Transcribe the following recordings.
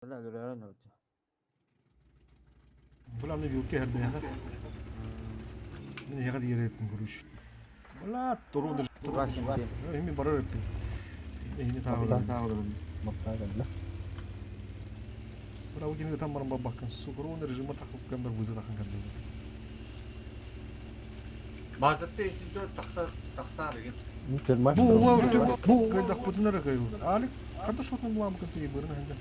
Бля, өлөрөөрөн өлдө. Бля, аны вилка иһэрдэһэҕэ. Мин эһиэхэ диэрэппин короче. Бля, туру Эми барар эппин. Эһини тааҕыларын. Маттаа кэллэ. Бля, у кини ытан баран барбаккын. Сукурун режима тахып кэмбер вызы тахын кэллэ. Базатта есинче тахсар тахсар деген. Кэлмэ. Бу уа бу кэлдахпытын эрэ кайыл. Алик, хата шотун буламы көнтө ебырын хэнде.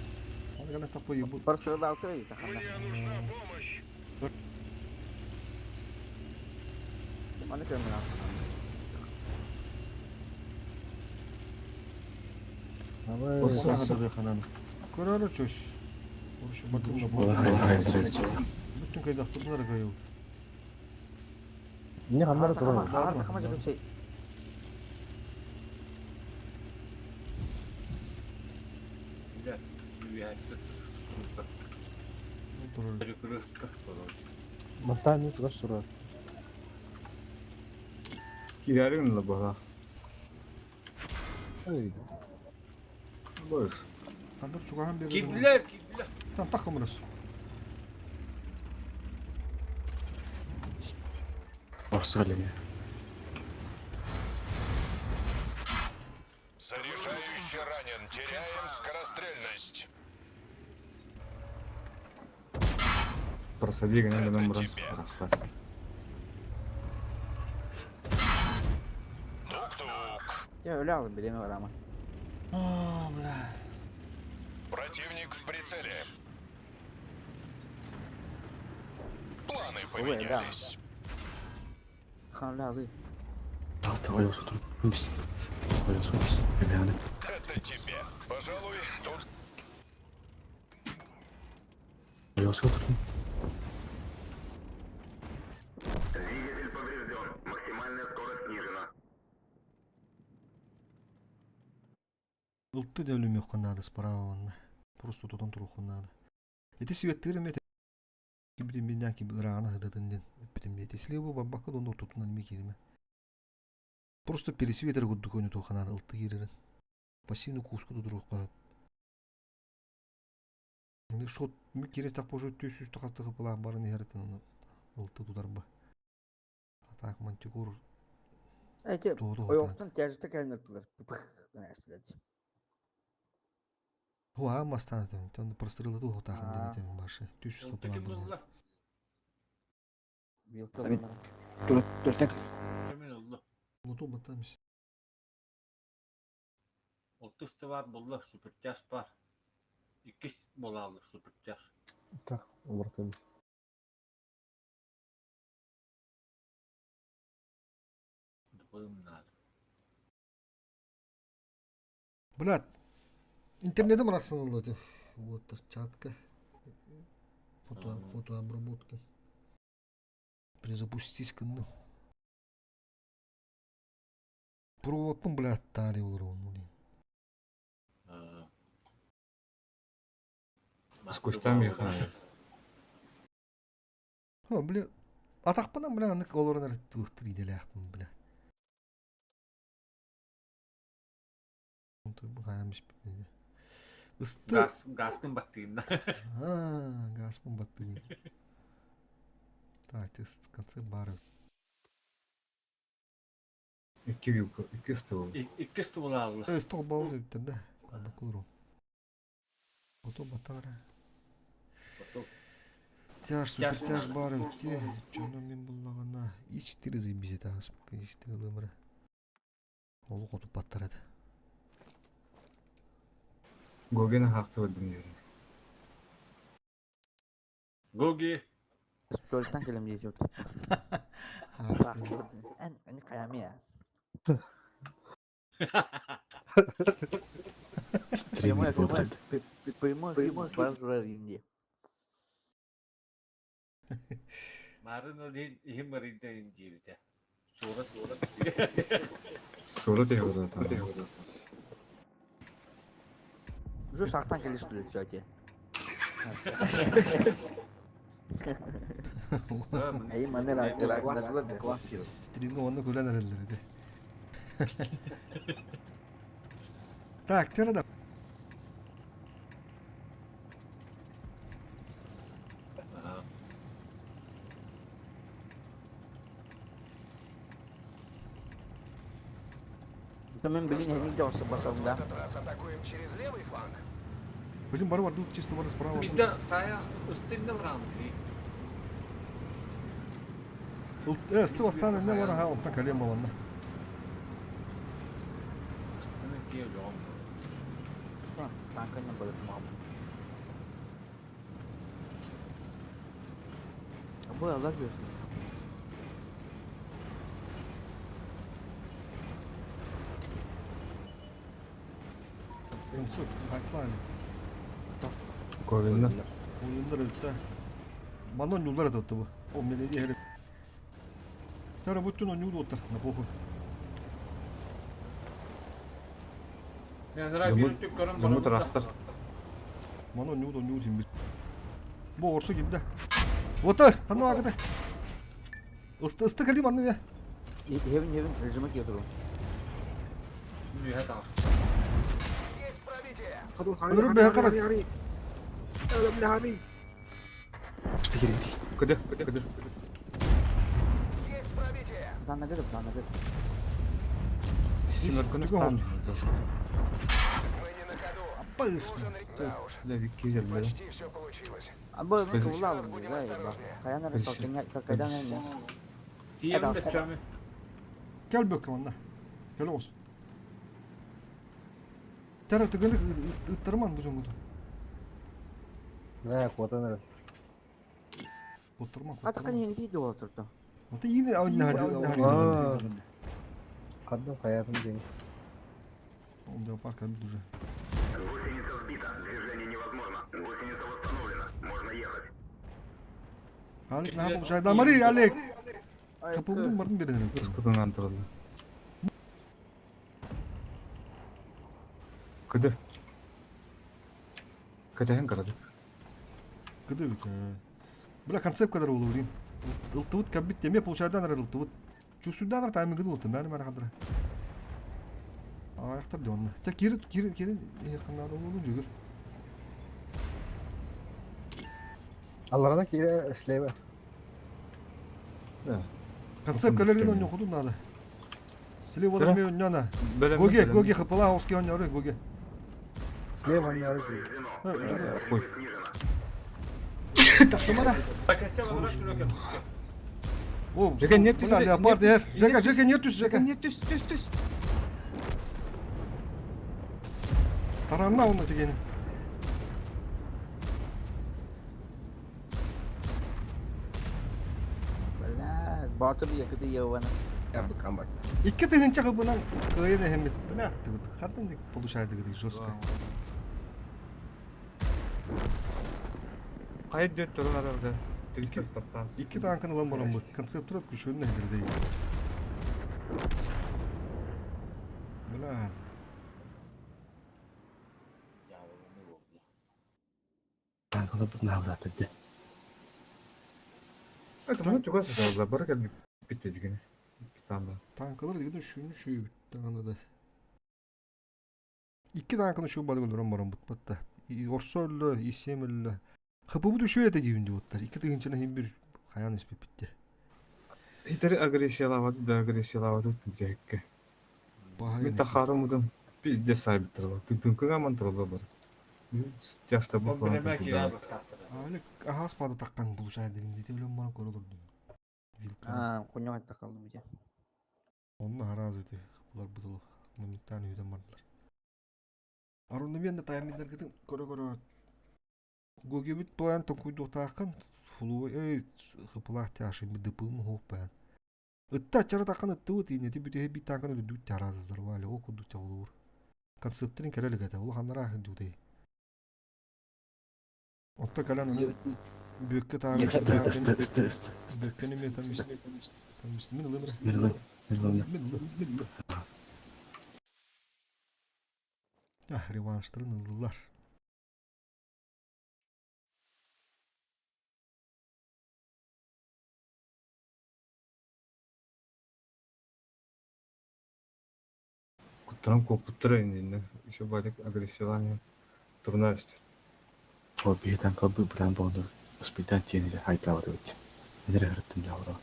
Аны кэлэн стаппы ебыр. Барсыгылаабыттар эйи таханна. Маны көрмөн Сахадады ханан. Көрөрө чөш. Урушу батымда бу. Бүтүн кайдахпытын эрэ кайыл. Не ханнара турар. Тахама жакын Мантан не чугас турар. Киирээри гынна баҕа. Эй. Бос. Тандыр чугаһан бердим. Кирдилер, кирдилер. Там так комрас. Барсалия. Заряжающий ранен. Теряем скорострельность. Просади гынан Это гынан баран тебе. арахтас. Тук-тук. Я өлө алым билеме бар ama. О, бля. Противник в прицеле. Планы Ой, да. поменялись. Хан өлө алый. Таста ойос oturmuş. Ойос oturmuş. Yani Это тебе. Пожалуй, тут ойос oturmuş. Двигатель поврежден. Максимальная скорость снижена. Ылты да өлүмүөххэ наада справа манна. Просто тутан туруохха наада. Ити светтыыр эмиэ кибитин биннээн киби ырааҕына сытытын диэн эппитим диэти. Слева барбакка да онно ортотунан эмиэ кииримэ. Просто пересветер курдук ойнотуохха наада ылты киирэрин. Пассивный кууска тутуруохха шот киирэ тахпа түс үс тахастыхы пылаах баран иһэритин ону ылты тутарба. А так мантикор Эти туоду ойоқтан тяжесті кәлініртілер. Нәсіледі. Хуа мастан этем. Тон прострелы ту хотахан Аа. диэн этем башы. Түс үс Олта пылаах ким баран. булла? Вилка Төртек. Кимин oldu? Готов батамис. Oltu var bulла, супертяж бар. Иккис болалды супертяж. Так, обратим. Дупым надо. Блядь, интернетим арахсанылды эти. Вот чатка. Фото, фотообработка. Перезапустись кынным. Проводпын, блядь, тари олар оны. блин. С кустами ханна. Ха, бля. Атақпынан, бля, анық оларын әрі туқтыр иделяқпын, бля. Ысты. Газ, газтын баттığında. А, газпын батты. Так, тест в конце бары. Икки вилка, икки ствол. Иккис болалды. Стол бауын өттір, да. Бакулру. Готов батара. Тяж, супер тяж бар өтте. Чоно мен буллагана. И4 заебись это аспка, И4 лымра. Ол котуп баттарады. Гогена хакты бадым диyorum. Гоги. Көлтен келем дейсі өтті. Ән, ән қаями я. Стример болду. Прямой эфир бар журар инде. Марын олин ихим маринда индиевите. Сура сура. Сура tehurda там. Уже сақтан келеш түлі жаке. Эй, манера, классил. Стримге онны көрен әрелер Так, тера да. Мен билин эһиник да басам да. Блин, бары барды чисто бары справа. Биирдэ сайа ыстыҥна барааммыт. Ысты бастаан инне бар, аха, онтон кэлиэм баланна. Ыстыны киэ жоҕум. Танканна барытмам. Bu Allah görsün. Концепт, pipeline. Ковинна. Oyunlar ötte. Манон юлдар это бу. О, мен иди хереп. Тара бүттүн он юл оттар, на похуй. Мен ра bir tük көрөн Жамут рахтар. Манон юл он юл тим бир. Бу орсу кидде. Отар, тану агыда. Ысты ысты кали манны я. Хевин хевин режиме киетуру. Нүһэ таҕыста. Өлөрүм бэһэ кара. Кирди. Кыды, кыды, кыды. Данна кыдып, данна кыдып. Симеркүнү стан. Аппа ыс. Бля, Вики жерлери. А бу мен кылла алым да, еба. Каян ара талкanya талкайдан эне. Тием де чөмү. Кел бөккө манна. Кел olsun. Тара тыгынды ыттарман бу жоңгуду. Бля, куотан эрэ. Оттарман. Атакан yeni değil de oturdu. Ата ийне аудина Аа. Хаддым хаятым день. Онда парк обид уже. Гусеница сбита. Движение невозможно. Гусеница восстановлена. Можно ехать. Алик на получай. Да, Мари, Алик. Капылдым бардым бердим. Ыскытын антырылды. Кыды. Кыдыһын карады. Кыды бит. Бля, концепт кадар болу блин. Ылтыбыт кабит теме получайдан ар ылтыбыт. Чувствуйдан ар таймы гыды олты. Мәні мәні қадыра. Аяқтар де онна. Та кері кері кері якыннары болу жүгір. Алларына кире слева. Концепт калерин он ходу надо. Слева да ме няна. Гоге, гоге хапала оски он яры гоге. Слева не ары. Ой. Так, Самара. Бакесе барар сүрөкө. О, Жека, нет, бля, түс, леопард, нет, эр. Жека, Жека, нет түс, Жека. Нет, түс, түс, түс. Таранна оны дегеним. Бля, батыр yakıtı yavana. Икки тыгынча кыбынан кыйын эхемит. Бля, тыгыт. Хардын дик получайды гыды жестко. Кайд дет турун адамда. 300 спартанцев. Икки танкын алан барам бу. Концепт турат күчөнүн эхдирдей. Бля. Танкалар бут наавдат эдде. Это мы чугас да, бар кел битте дигене. Станда. Танкалар деген шүнү шүй таганы да. Икки танканы шу бады өлөрөн барам бут батта. Орсо өллө, исем өллө. Хапы бу düşüyor эте дийүн дип Икки тыгынчаны хим бир хаян испеп битте. Хитер агрессиялавады да агрессиялавады битекке. Мен тахарым удым. Пизде сайбыттырла. Тытынкыга мантырла бар. Тяжта бу Он биреме кире бактактыр. Алек ахас пады таккан булушай деген дейт өлөм бара көрө олордум. Вилка. А, куня hatta kaldım bir de. Онны харазы эти булар бутулу. Моментально үйдөн бардылар. Арунны мен да тайминдер кытын көрө көрө. Гогебит боян токуйду таакын фулу эй хыпылах тяши дыпым хоп баян. Ытта чара такын ыттыбыт инети бүтеһи бит танкын өдү таразы взорвали о куду тяулур. Концептерин келелик эте улу ханнара дудей. Отта калан аны бүккө тагы Ысты, ысты, ысты, ысты. Бүккө неме там там мин ылымыр. Мирлы, мирлы. Мин Ah, revanşların ıldılar. Куттарам копуттара инде. Еще бадик агрессиялани турна үстü. О, бии танкалар бу бутан болду. Успейдан тиени хайтабат эбит. Эдер хырыттым жабыра.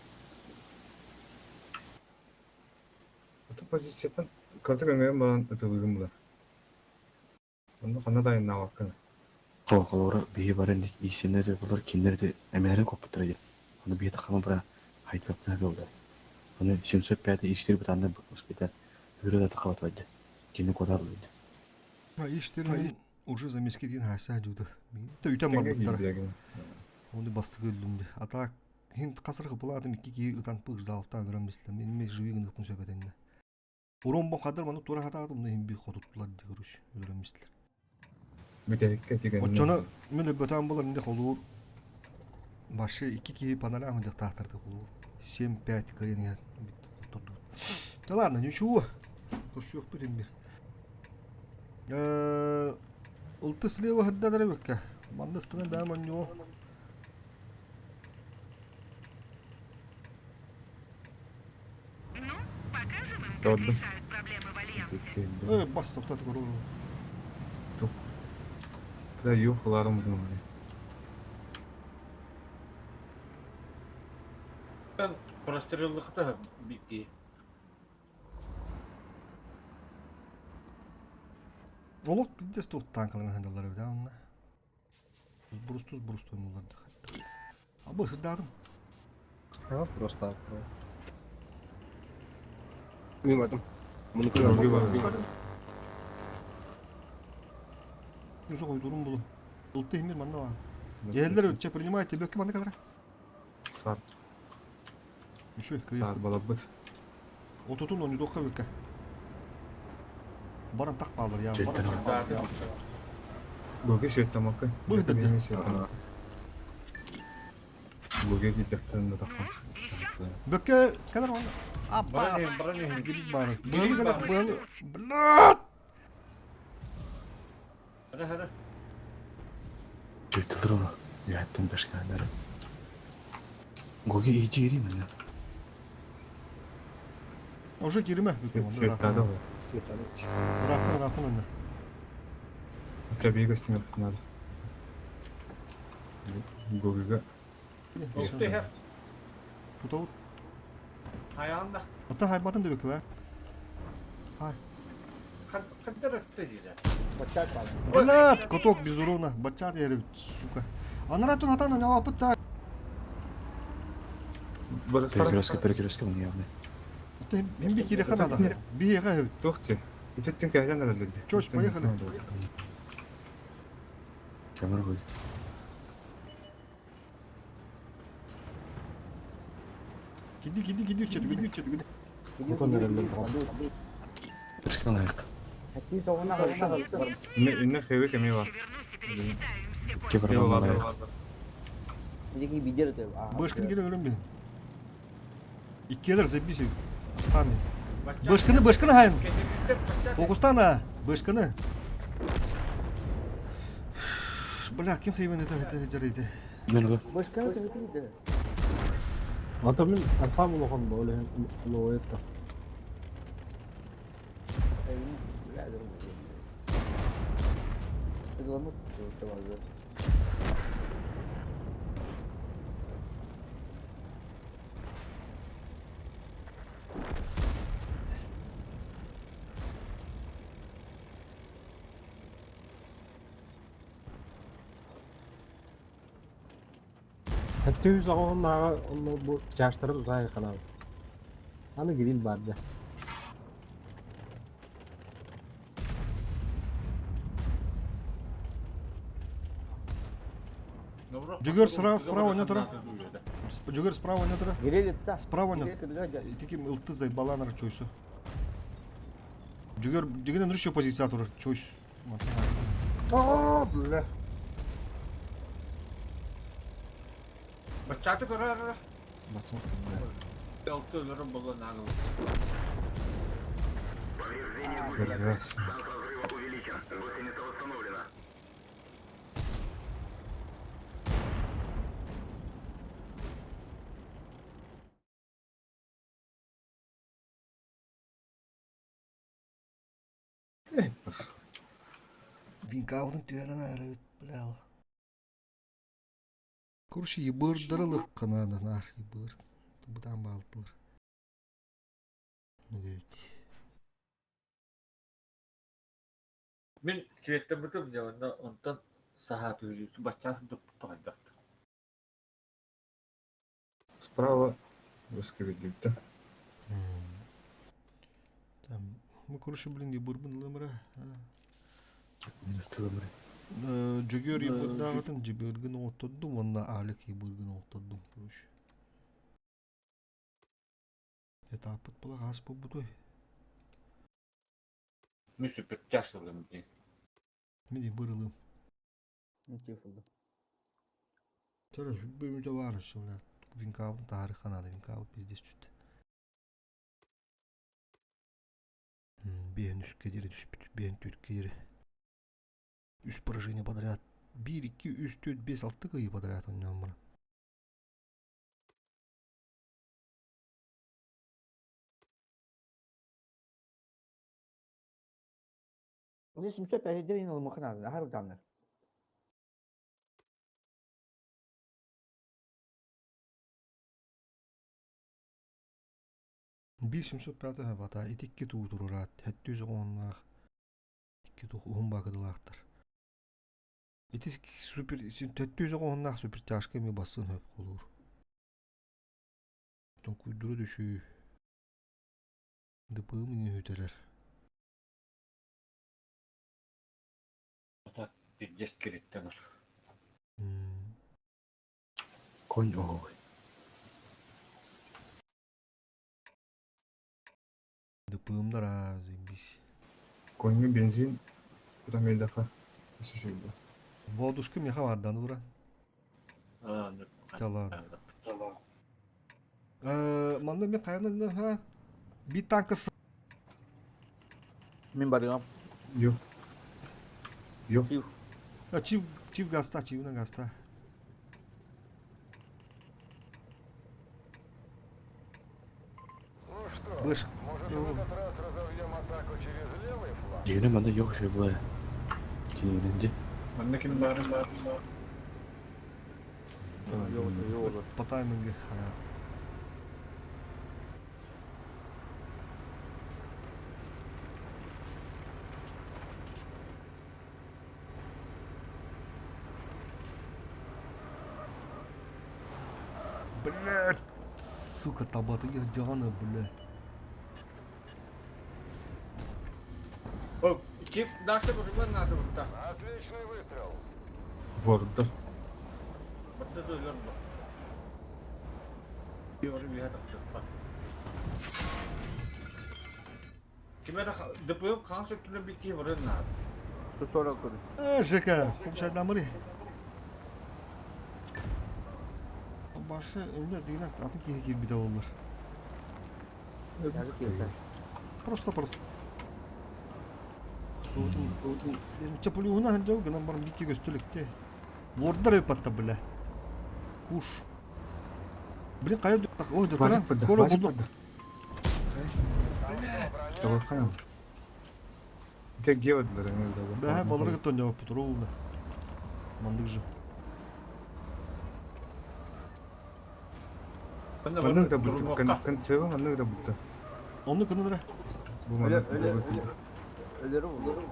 Это позициядан Кырдьык өҥөйөн баран ытылыгын булар. Онно ханна да айаннаабаккын. Холобура, биһи бары инник ииссэннэр да буоллар, кинилэр да эмэлэрин куоппуттара диэн. Ону биһи таххама бара хайдыахтаах буолла. Ону 705 ииштир бытаанна успета үрэ да таххабат байды. Кини куотааллыбыт. Ииштерин уже замески диэн хаасаа дьууда. Үтэн Тэҥҥэ барбыттара. киирдилэр. Оны бастыгы өллүм де. А так хин хасыр кыпылаатым икки киһи ытан пык залптан ыран бистем. Мен мен живи гыныппын сөбөтенне. Урон бу кадыр маны тура хатаатым да хин би хотуттулар ди короче өлөрөн бистилер. Бүтэһиккэ тигэннэ. Оччону мен өбөтөөн болар инде холуур. Башы икки киһи панорама дьахтаахтарды холуур. 7-5 кыайан иһэн бит хоттордубут. Да ладно, ничего. Көрсүөхпүт иммир. Ылты слева хырдадара бөккэ. Манна ыстана бэм онньуо. Ну, покажем им, как Торду. решают проблемы в Альянсе. Бас тоқтатып көру. Да юхларым музымы. Простреллыхта бики. Олох пиздец туох танкаларын хандалар эбит онно. Брустус брус ойнуллар. Абы сырдаатым. А, просто открою. Мен бардым. Муну Уже койдурум булу. Ылты химир манна бар. Келлер өтче принимайте бөккө манна кадара. Сар, Еще кый. сар балабыт. Отутун оны докка бөккө. Баран так баалар я. Баран так баалар я. Гоги светтамакы. Бу да. Гоги киддектен да Ну, тахсан. еще? Бөккө кадар манна. Абба. Баран Гидит бар. Быалы кадар быалы. Блядь! Хара хара. Жөйтілер олы. Үйәттен башкандар. Гоги иджи ири мене. Уже кириме бөккө манна. Светтады ол. Рахын рахын онна. Табиги костюм надо. Гогига. Ылты хер. Тутабыт. Ayağında. Ата хайбатын да бөккө ба. Хай. Каддар өттө дире. Бачат бар. Блядь, каток без урона. Бачат я, сука. Анаратун атан не опыта. Перекрестка, перекрестка он явно. Мен би кире ханада. Би яга. Тухти. Итеттен кәһлән әле. Чоч, поехали. Камера гоги. Киди киди киди чет, киди чет, киди. Кутон эрэллэр Башка лайк. Хәтти соғына бар. Инне хеве кеме бар. Еще вернусь и пересчитаю им все кости. Кебір лайк. Дики бидер өтө. Бышкын келе өлөм бен. Иккелер забиси. Астами. Бышкыны бышкыны хайын. Фокустана. Бышкыны. Бля, ким хайван это это жарайды. Мен олы. Башка өтө өтө. Антон мен альфа булухан да оле флоуэтта. Бля, дурму. Дурму өтө бар. Хәтта үз ағын оны бу чаштары тутай канал. Аны гриль бар да. Жүгер справа, справа, не тура. Жүгер справа не тура. Гриль өттө. Справа не. Тиким ылты зайбаланар чойсу. Жүгер дегенен рүшө позиция турар чойс. А, бля. Бачаты көрөр. Басын. Ылты өлөрүм болла нагыл. Повреждение Прекрасно. Шанс разрыва увеличен. Гусеница восстановлена. Винкаудың түйәрін әрі, бля. Короче, ебырдырылық қанады, нар, ебыр. Бұдан балдылар. Ну, ведь. Мин светтэммитим дьэ уонна онтон саһаатыыр баччаан тоҕойдохтор. Справа выскабеддибиттэн. Там, мы, короче, блин, ебурбун ылымыра. Мин ыстыламыры. Дьөгүөр ебурдааҕытын дьыбыыргын оҥоттордум уонна Алик ебургын оҥоттордум, короче. Этаппыт была хас буолбутой? Мин суперчаш ылым дии. Мин ебыр ылым. Чара бөмүтэ баар өссө, бля. Винкабын таһары ханаада, винкабыт пиздец түстэ. Биэһин үскэ диэри түспүт, биэһин түөркэ диэри. Үс поражение подряд. Биир, икки, үс, түөрт, биэс, алты кыайыы подряд оонньоон баран. Мне 759 ылымыхын аһар утааннар. Биир 705 бата ити икки туу турураат, 710-наах икки тух уһун баакыдылаахтар. Ити супер 710-наах супертяжка эмиэ бассын хөп холуур. Тоҥкуйдура түшүү. ДПМ үһүтэлэр. Ата пиздец кириттэнэр. Конь оһой. ДПМ-дар аа, заебись. Коньга бензин кутан биэрдэххэ өссө үчүгэй. Водушка меха баардан ура. Аа, Талан. Манна мен хайанан ха би танка Мин барыам. Yok. Yok. Чиф. Чип чип гаста, чивна гаста. Ну что, Быш. может в этот раз разовьем атаку через левый фланг? Дьиҥинэн манна yok үчүгэй буолар. Кинигинэн дии. Манна ким баар? Yok yok. По таймингу хая. Блять, сука, табата я Диана, блядь. О, Чиф наша бұрын наша бұқта. Отличный выстрел. Ворда. Бұрты дөйлер бұл. Бері бері тақсыртпа. Кимер ДПМ қан сөттүнө бикки бұрын нады. 140 көрү. ЖК, хомшайдамыры. Башы эмне деген атын киһи киирбитэ буоллар. Yazık yeter. Просто просто. Чапулюгуна ханжау гынан баран бикки көстүлүкте. Вордар өпатта бля. Куш. Блин, кая ой, да Вазик подда. Кола Вазик булду. подда. Табаккан. Те гевадылар эми Бә, балырга тон жауап ровно. Мандык же. Маннык да бутты. Концева маннык да бутты. Онны кынныра. Бу маннык Өлө да бутты. өлөрү булду.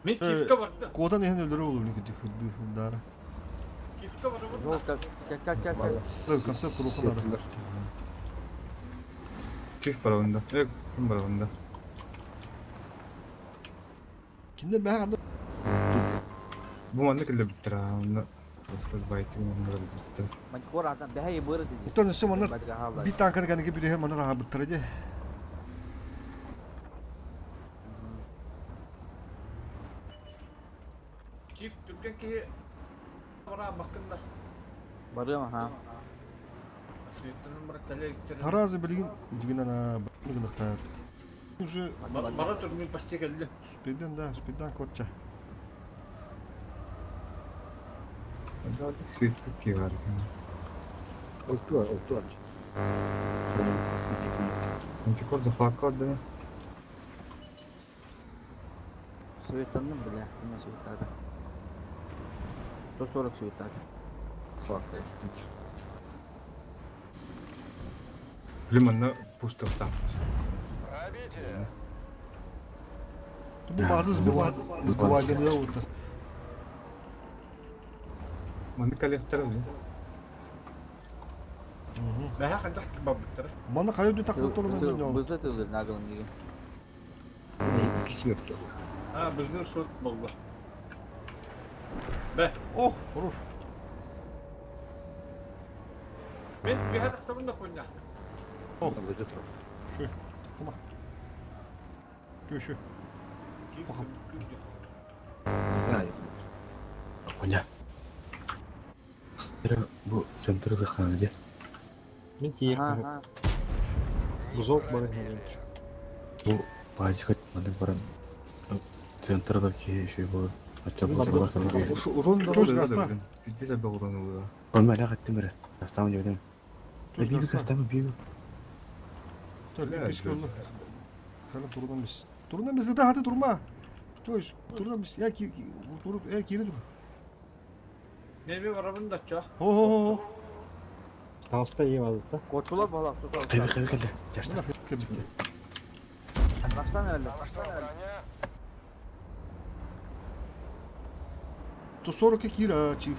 Мен Чифке барды. Кодан эхен өлөрө болу блин хырды хырдара. Чифке барды. Yok кел кел кел кел. Ой, концепт рухына. Чиф барабында. Э, ким барабында? Киндер бә анда Бу маннык эле буттыр. Онны просто байтык маннык да бутты. Мен кор адам бәһәй быры диди. Уттан өссө манна би танканы кәнеге бүлеһе манна таха буттара де. Чиф түрген ки бара бакында. Барыам ха. Светтенин бар кале Таразы билген дигенен а гыныкта. Уже Бара турмун почти келди. спиден да, спиден корча. Да, светтик ки бар экен. Олту олту. Антикор захватка да. Светланным бля. Мен светлады. 140 светлады. Фак, стыть. Блин, манна пуштыктан. Пробитие. Бу база сбивать oldu. Маны коллектор ылы. Бэһэ хайдах барбыттара. Маны хайа дү тахсан турун онно. Бызы тылыр нагалын диге. Иккис мөктө. А, біздің сот болды. Бе, Ох, хорош. мен бэһэ тахсабын да хуйня. Бызы тур. Şu. Tamam. Şu şu. Бызы айы. Коня. Бу центр захана де. Мен тиек. Ага. Бузок бар екен. Бу базика маны баран центрда ки еще бу. Ача бу Урон да Чөз гаста. Пиздец абы урон ылы. Он мага хаттым Астам дедим. Чөз Бигү гаста. кастам бигү. Tabii bir oldu. Kana turundan biz. Turundan biz de hadi durma. Çöz. Turundan biz. Ya ki durup ya geri dur. Мен барабын да чо. Ho ho ho. Тауста ем азыта. Котулар балак тутар. Кайбы кайбы келди. Жашта. Bitti. Baştan herhalde. То 40 кира, чиф.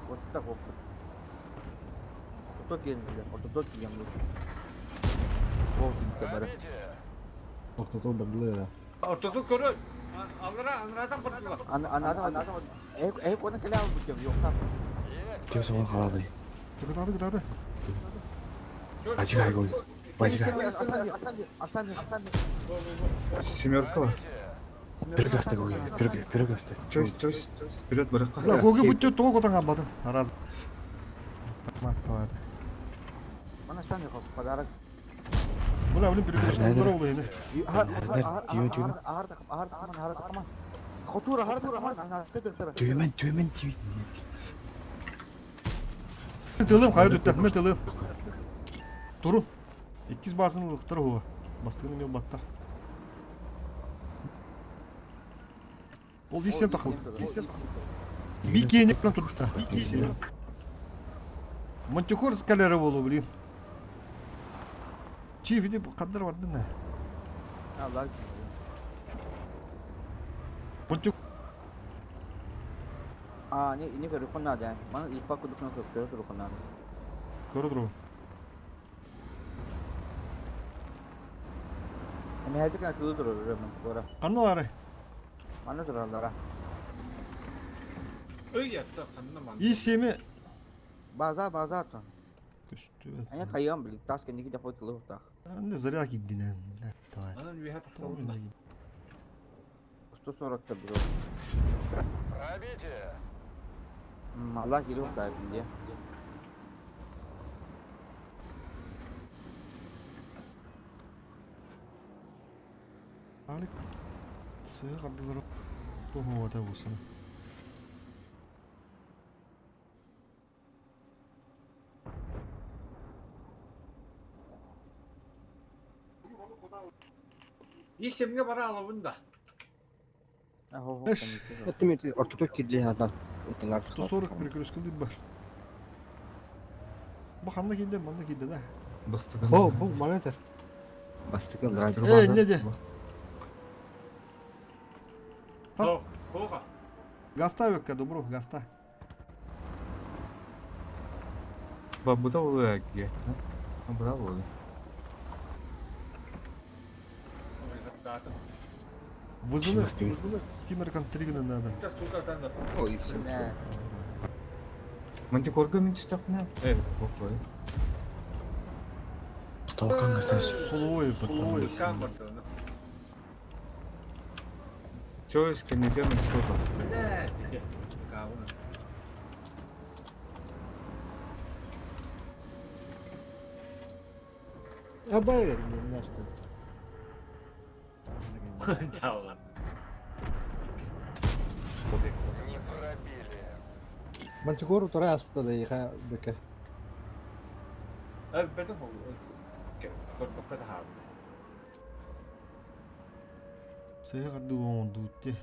Котта koptu. Orta gelin bile. Orta dört gelin bu. Oh bitti bari. Ортото барлы. Ортоду көрө. Алыра, анрадан бардылар. Ana ana ana Ev ev konu kele aldık yok tam. Ким соң халады. Кытады кытады. Бажига айгой. Бажига. Aslan aslan aslan aslan. Семерка бар. Бир гаста гой. Бир бир гаста. Чөз, чөз, вперед баракка. Бля, гоги бүтті тоғы котан қалмадым. Раз. Матталады. Bana aslan yok подарок. Бля, блин, перекресток oldu yine. Har har har har har har har Хотура har har har har Түймен түймен түймен. Тылым, хайыр дүтті, мен тылым. Турун. Иккис басын ылықтыр хуа. Бастығын мен баттар. Ол исен тақыл. Бикене прям турушта. Монтикор скалера болу, блин. Чи, види, қадар барды на. Allah. Монтик А, не не көрү коннада. Мана ипа кудукна көрү коннада. көрі тұру. Эми хәтер кә тулы турыр мен тора. Қанны Мана тураллара. Өй ятта қанна ман. Исеме. База база тон. Көстü. Аня кайган билик тас кеники жапой тылы так. Анды зря киддин. Бля, давай. Анан бэһэ тахсабын да. 140 та бир. Пробитие. Алла килеп та бинде. Алик. Сыы қандылар. Тоғы вата болсын. Исемге бара алабын да. Эш. Эттим ортото кирли адан. Этин 140 перекресток бар. Бу ханна кидде, манна кидде да. Бастык. О, бу монетер. Бастыкы лрай. Эй, не де. Тас- О, Тоға. Гаста өккә, добро, гаста. Бабуда олы әкге. Бабуда олы. Вызывы, Бастыгы. вызывы. Кимер контригны надо. Та сука танда. Ой, сен. Мантикорга мен түстәк не? Э, бокой. Толкан гаста. Полуой, полуой. Кан барды. Чөз кенеде мантикорга. Бля, тихе. Кауна. Абай настı. Жаалар. Не пробили. Мантикор тура аспыта да иха бөкө. Әлбәттә ол. Көрбөккә да Сыы қарды оңды өтте.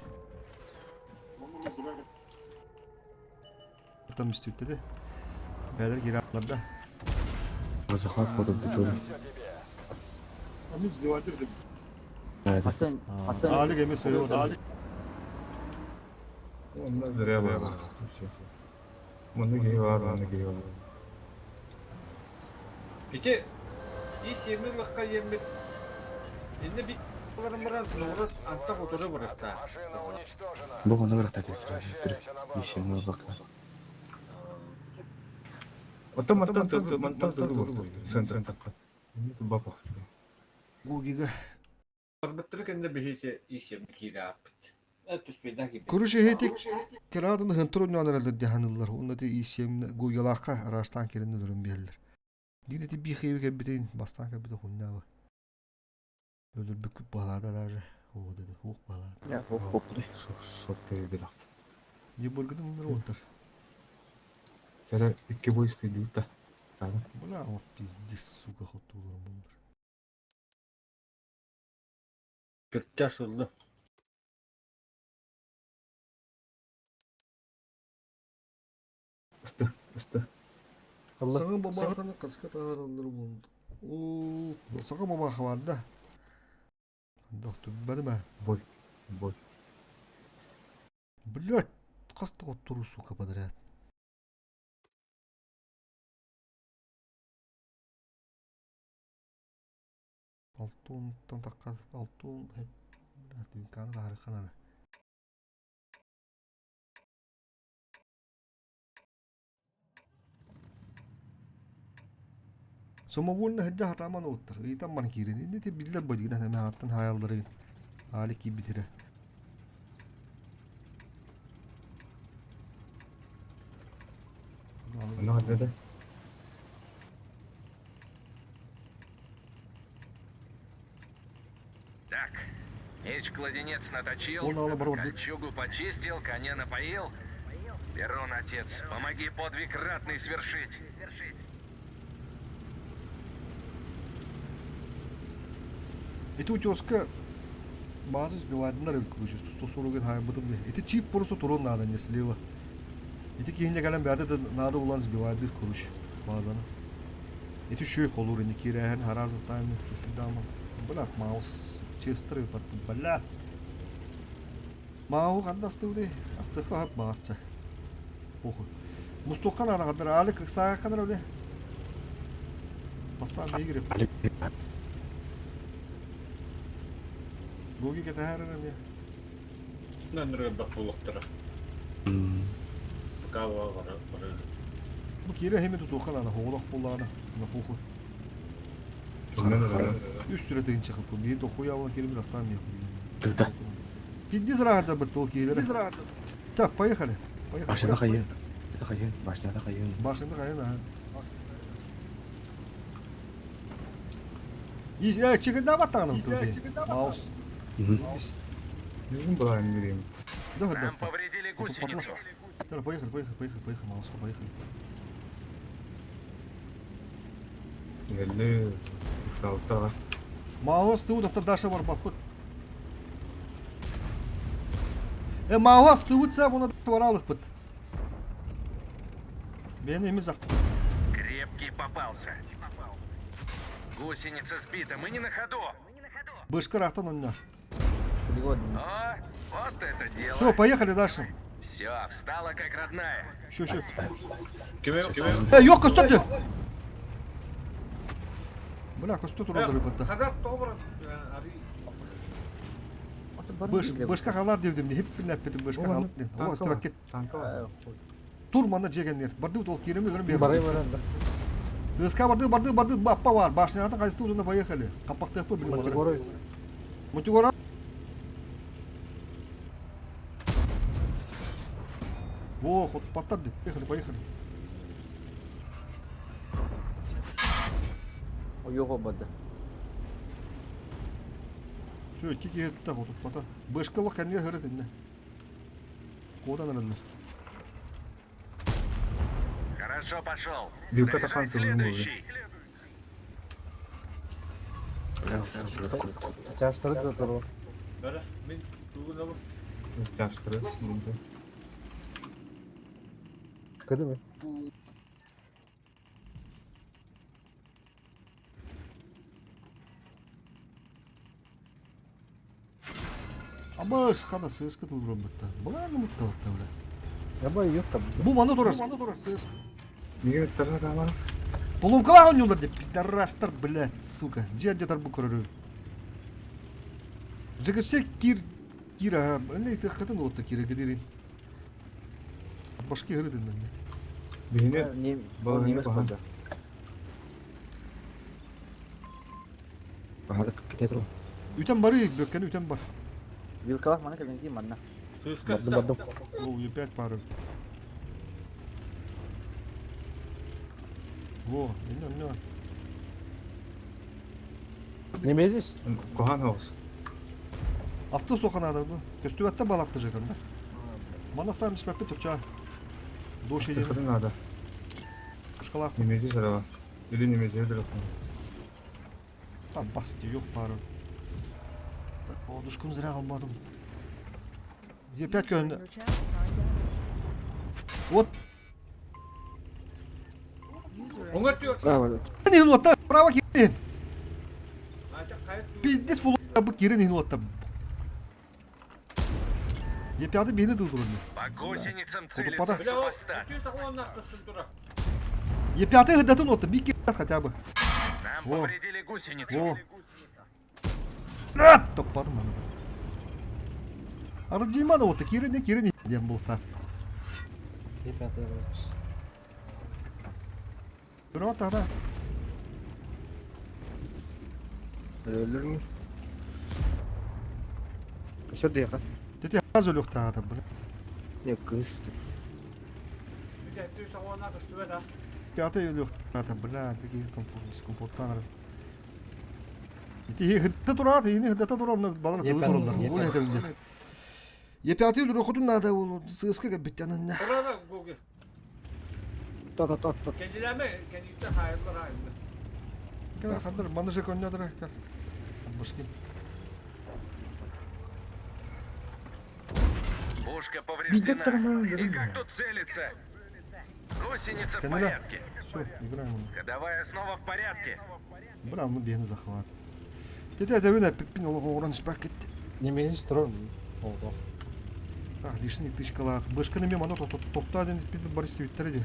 Там үстіпті де. Бәрі кері аларда. Захват подып бүтүр. Драйдер. Атын, атын. Алик эми сыйы. Онно зря было. Манна киһи баар, манна киһи баар. Ити ис семи лахха иэммит инне би баран нуурат антах утары барыста. Бу онно барахта сразу Исем бака. Оттон мантан тылы мантан тылы буолла. Центр такка. Не тубба похту. Гугига. Барбыттары кэннэ биһиэхэ исеми киирэ аппыт. Түспэйдэн киирбит. Короче, хетик керадын хынтыр ойнанар деханылар. Онна ти исем гугилаха араштан керенне дөрөн берилер. Дине ти бихеби кебитин бастан кебите хуннабы. Өлөр бүкүп балада даже. О деди, хук балада. Я, хоп, хоп. Соп тебе бедак. Не бургыдым мыр отыр. Тере икки бойс күйдүк да. Тагы. Бля, вот пиздец, сука, хотулар мундыр. Кыртча сылды. Ысты, ысты. Саңа бабаханы каска таараллар болду. О, саңа бабаха бар да. Доктор, бадыма. Бой. Бой. Блять, каста оттуру, сука, подряд. Алтын тантаққа алтын дүнканы да харыққан. Самовольно хәджа хатаман оттыр. Ыйтан ман кирин. Инде те биллер бадигна нәмә аттан хаяллары. Али ки битире. Онно хадда. Так, меч-кладенец наточил, Он ала бар кольчугу почистил, коня напоил. Перун, отец, помоги подвиг ратный свершить. Эти утеска база сбивадындар эл короче 140 хайбытым. Эти чип просто турон надо не слева. Эти кейинде калем бәді да надо улан сбивады короче базаны. Эти шөй холур не кирәһен харазов тайм чусудама. Бля, маус честер патты бля. Мау кандасты ули астыка хап барча. Похуй. Мустухан ана кадар али кыксага кадар уле. Бастан игры. Гоги кетәһәрен я. Нанры бакулуктара. Пока бара бара. Бу кире хеме тутухан ана хоолох буллаана. На похуй. Онно Үс сүрәтен чыгып бу. Би дохуя алган кире астан я. Тыда. Пиздец рахат бит ол кире. Так, поехали. Поехали. Башняда хайын. Это хайын, башняда хайын. Башында кайын, ага. И, э, чигында батаным туды. Маус. Нужен была не время. Да, да. Нам повредили гусеницу. Так, поехали, поехали, поехали, поехали, Маус, поехали. Geldi. Саута. Маус, ты удапта Даша бар бапыт. Э, Маус, ты утса, бұны бар алып бит. Мен эмес ақ. Крепкий попался. Гусеница сбита, мы не на ходу. Бышкыр ақтан онна. Пригодный. О, вот это дело. Все, поехали дальше. Все, встала как родная. Еще, еще. Кеме кеме. Э, yok, стоп де. Бля, косто туралдыр бітті. Хадап тобра. Ари. Быш, бышка халар девдим, хеп билеп битим бышка халар. Ол истебек кет. Танка. Тур мана жегеннер. Барды ол кереме өрім Барай берміз. барай. ССК барды, барды, барды, баппа бар. Башнядан кайсы удына поехали. Капакты билим. Мантигора. Мультигора. Во, ход паттар деп. Поехали, поехали. Yok бады. Şu iki ki так вот пата. Бышкалы кәнге хөрөт инде. Кодан аралар. Хорошо пошел. Вилка Заряжай тахан тылын болды. следующий. Чаштары да туру. Бара, мен тугун алып. Чаштыры. Кыды Абыс хана сыыска тулураммытта. Былааны мыттабытта бля. Аба yok da. Бу маны турар, маны турар сыыс. Неге ыттарына таамара? Полумкалаах оонньуулар деп пидорастар, блядь, сука. Дьиэ дьатар бу көрөрү. ЖКС кир кир аха, не тыххатын уотта кире гидирин. Башки хырыдын мен. Биһини Не, Балыгы немец баһан. көрдө. Баһада кете туру. Үтен бары, бөккені үтен бар. Вилкалах маны кэлэн дии манна. Сыыска. Бардым бардым. Ол опять пары. Во, инна, инна. Немезис? Кохан хоус. Асты соқанады бу. Көстүбәттә балапты жыгында. Манастан испәппе турча. Дош еден. Тыхатын надо. Пушкалах. Немези сарала. Или немези дырык. Там басты yok пары. О, душкун зря алмадым. Е пять көн. Вот. Оңар түйөр. Браво. Не лотта, право кирин. Ача кайыт. Пиздец фулу бу кирин лотта. Е пятый бейни дылдырын. По гусеницам Буду целится подать. Бля, ол супостат. бүтүн сахуаннах көстүн тура. Е пятый гдатын лотта, би кирин хотя бы. Нам Во. повредили гусеницу. Во. А, топпадым аны. Арджиманы лотта кирин кирин ден болта. Е пятая барабыз. Бирок тада. Өлөрмү? Өсөр дияка. Тете аз өлөк тагы бля. Не кыз. Бүтүн сахуаннах көстүбөт а. Пятый өлөк тагы бля, такие комфорт, комфорттан. Ити хытта турат, ини хытта турар, балар Е тылы пятый, туралар. е Ол пятый. это Е пятый өлөк хотун надо ол сыска биттянын. Турара гуги. Та та та та. Кендилеме, кендилте хайырлар хайырлар. Кара хандар маныжы коннядыр кар. Башки. Пушка Бидет повреждена. тарман И как тут целится? Гусеница в Кеннеля. порядке. Все, играем. Ходовая снова в порядке. Бра, ну бен захват. Тете это пиппин олого оран спакет. Немезис турар. Oldu. Так, лишний тычкалар. Башканы мен мана топта ден пиппин барыс биттер ди.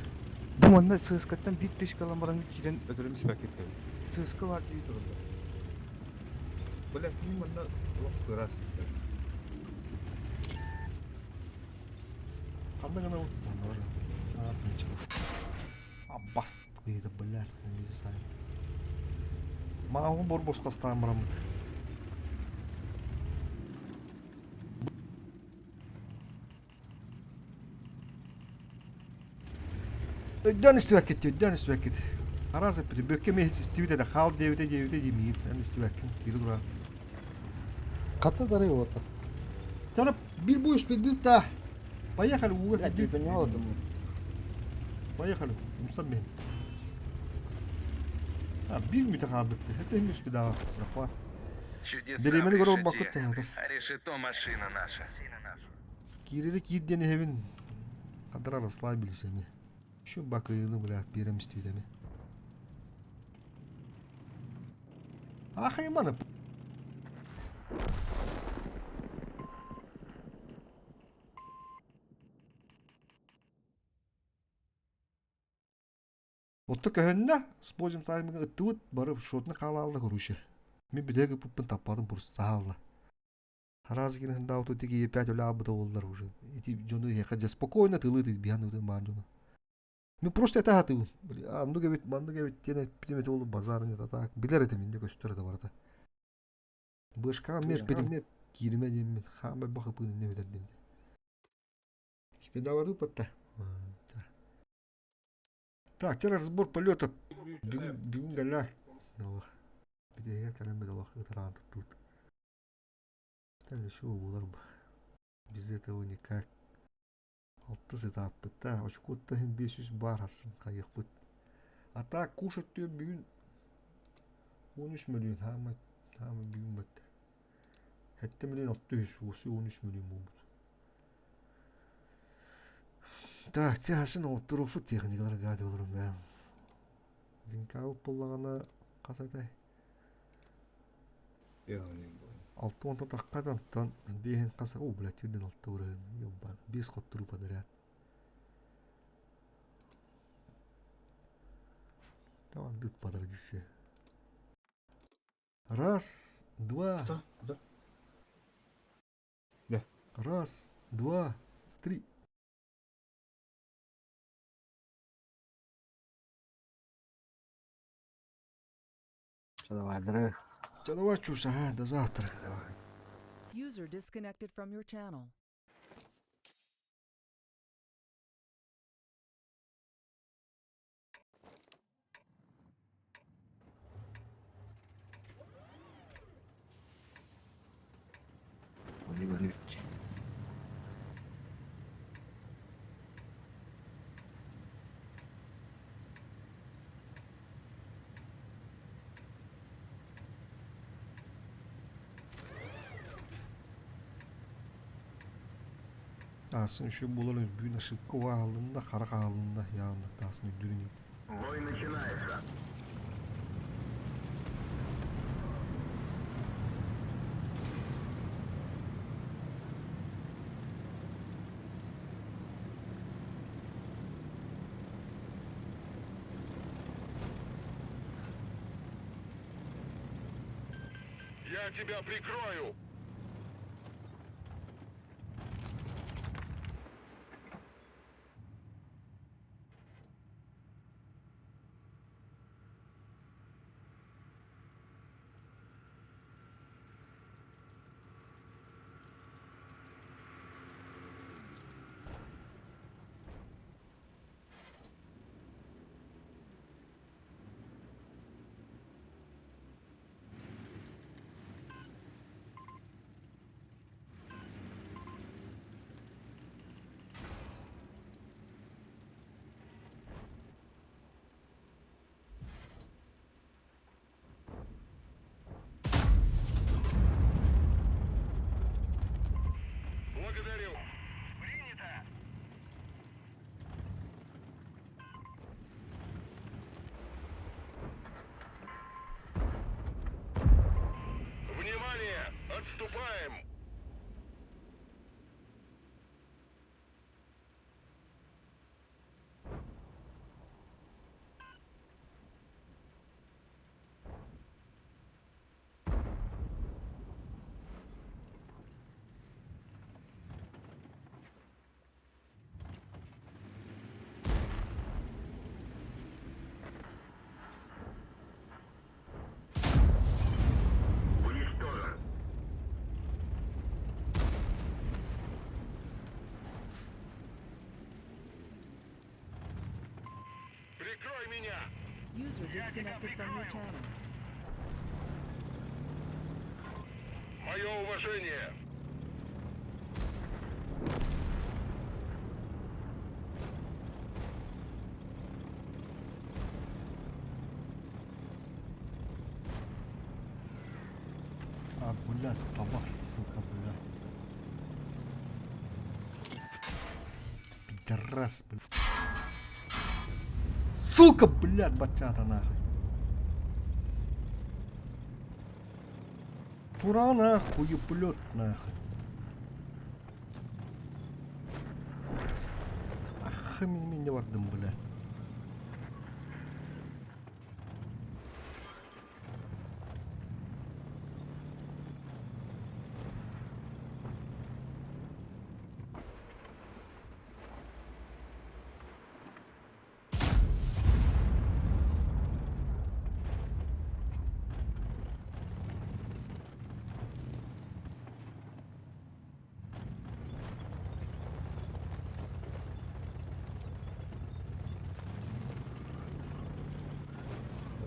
Бу манна сыскаттан бит тышкалан баран кирен өтөрүм спектакль. Сыска бар дии турда. Бля, ким манна лох кырас. Қандай ғана ол? Аббас дейді, блядь, не знаю. Маған бор босқа ұстаған барамын. Өйден істібәк кетті, өйден істібәк кетті. Аразы біті, бөкке мен істібіт әді, қал девіте девіте демейді, ән істібәккін, бері тұра. Катта дары отта. Тара, бір бұйыс бедіп та. Поехали, уға Бля, телефон олдум. Поехали, умсам мен. А, bir mütekabıttı. Hep henüz bir daha захват. Чудеса Беремени в көрө решете. бакыт таңатыр. А решето машина наша. Кирири киирден эбин кадыр расслабились эми. Şu бакыйны блядь берем истибит эми. Ахайманы. Отто көһөннө спозим таймыга ыттыбыт барып шотны хаалаалла көрүшө. Мен бүтэги пуппун таппадым пурс саалла. Раз гин хында тут тиги опять оля абыта оллар уже. Эти жону я спокойно тылы ты биян өтө баан жону. Мен просто это хаты. А ну гебит манды гебит тене питемет олу базар не так. Билер этим инде көстөр да барата. Бышка меш питем кирме дем хама бахы пын не өтөт дем. Спедаваду патта. Так, теперь разбор полета. Бүгүн бүгүн галлах. Аллах. Битеге калам бит Аллах ытараан туттут. Дальше булар бу. Без этого никак. Алтыс этаппыт та, очкотта хим 500 бар асын кайыкпыт. А так кушать тө бүгүн 13 миллион хама хама бүгүн бат. Хетте миллион 600 осы 13 миллион болбут. Так, тяшын отыруфу техникалар гады болурум бә. Динкау боллагана касатай. Алта уонтан таххат онтон биэһин хас о блядь үрдүн алта бырыһын ёбан биэс хотторуу подряд. Давай дыт по традиции. Раз, два. Что? Да. Да. Раз, два, три. Чэ, давай, Чэ, давай, чусь, ага, до завтра. User disconnected from your channel. Давай. Аасын үчүгэй буолар бүгүн ошибка уһаалынна, харах аһылынна, яғында таасын үрдүрүн Бой начинается. Я тебя прикрою. Благодарю. Принято. Внимание! Отступаем! Уничтожен. Прикрой меня! User disconnected from your channel. Мое уважение! А, блядь, табак, сука, блядь. Пидорас, блядь. Сука, блядь, бачата нахуй. Тура нахуй, блядь, нахуй. Ах, меня бардым, блядь.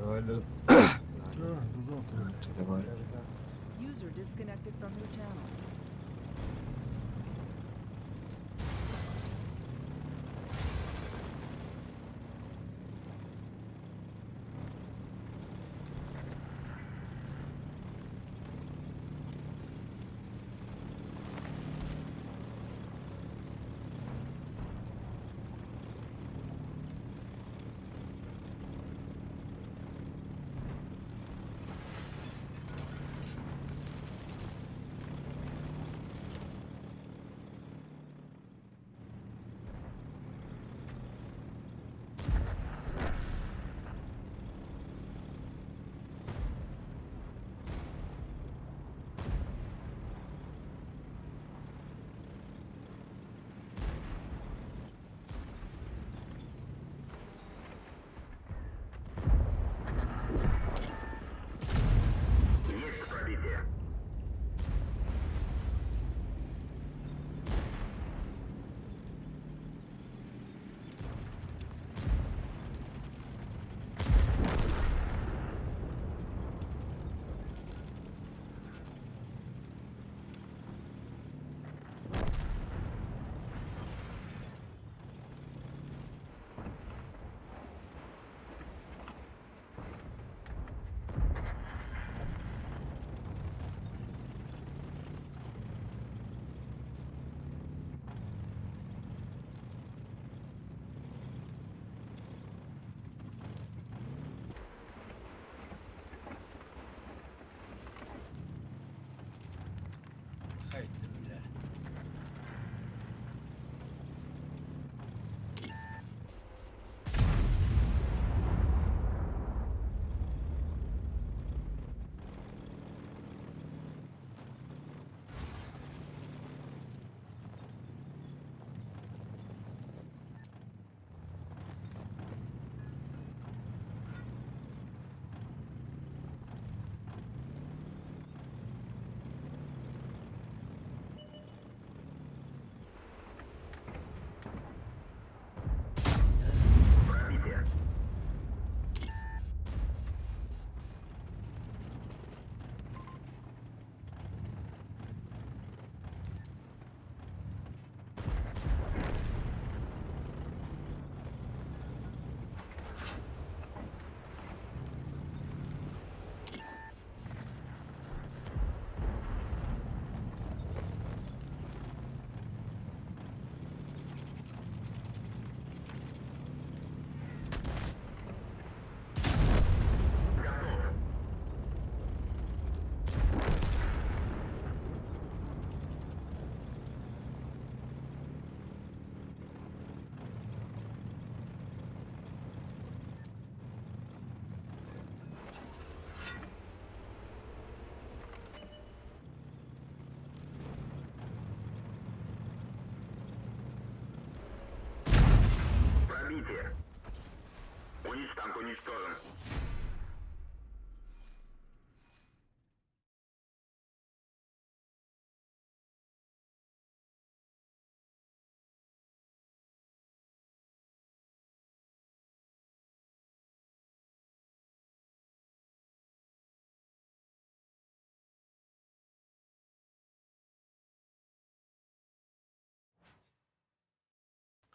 Давай, Да, до завтра. Давай. User disconnected from your channel.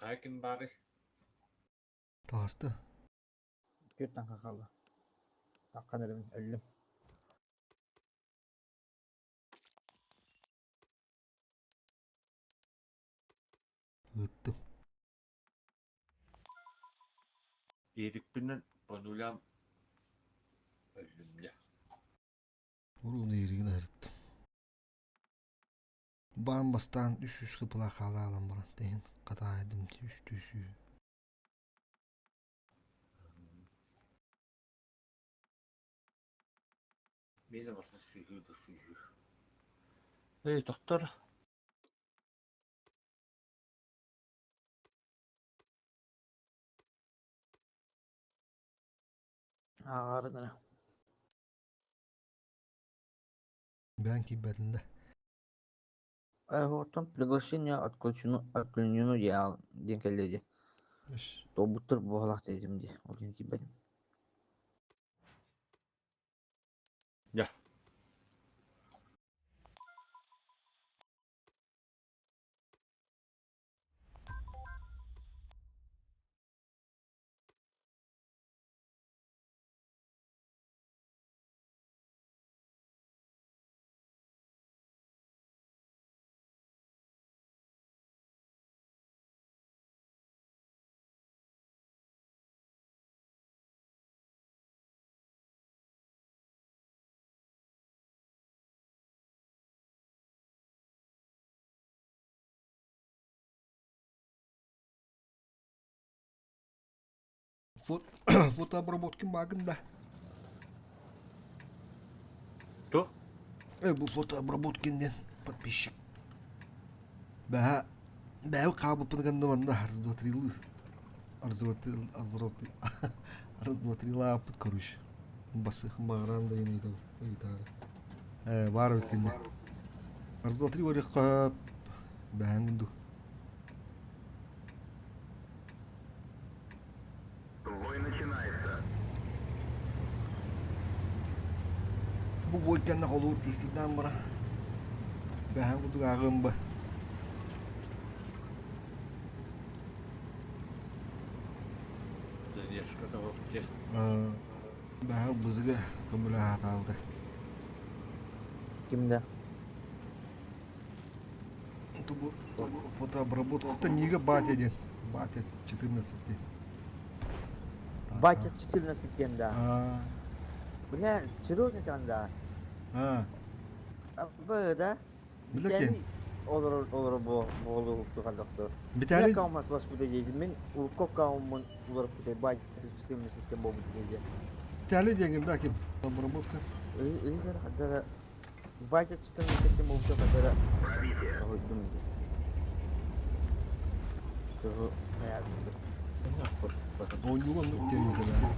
Хайа ким баарый? Таҕыста. Түөрт таҥха хаалла. Таххан эрэбин, өллүм. Ыыттым. Иирикпинэн по нулям өллүм дьэ. Уруун ииригин аһырыттым. Баан бастаан үс-үс кыпыла хаалаалан баран тэһин хатаайдым үстүү сүү. Миэнэ барыта сыыһыы да сыыһыы. Эй, тохтор. Ааҕарын эрэ. Бэйэҥ киирбэтин да. Оттон приглашение отключено, отклонено диэн кэллэ дии. Туолбуттар буоллах диэтим дии, ол иһин киирбэтим. Дьэ. Фотообработки магын да. Туох? Бу фотообработки диэн подписчик. Бэһэ бэйэм хаалбыппын гынным онно раз два три раз два три раз два три раз два три лааппыт короче. Басыхым баҕаран да ыйытаары. Э баар эбит кинини. Раз два три уориахха бэһэн курдук. Бу бой кэннэ холуур чувствуйдаан баран бэһэн курдук ааҕыам ба. Задержка вообще. Бэһэн бызыга көмөлөһө Ким да? Бу фотообработка нига батя диэн. Батя 14 диэн. Батя 14 диэн да. Бля, серьезно там да? А. Б да? Билэр Олорор олорор буолу тухардохтор. Виталий Каумат воспитание диэтим мин урукку кауммун уларыппытай батя 14 диэн буолбут диye. Виталий диэн да ким? Обработка. Ыйдар хадара Батя 14 диэн буолбута хадара. Ойдум иди. Все, Оонньууга оннук диэн үтэлээ.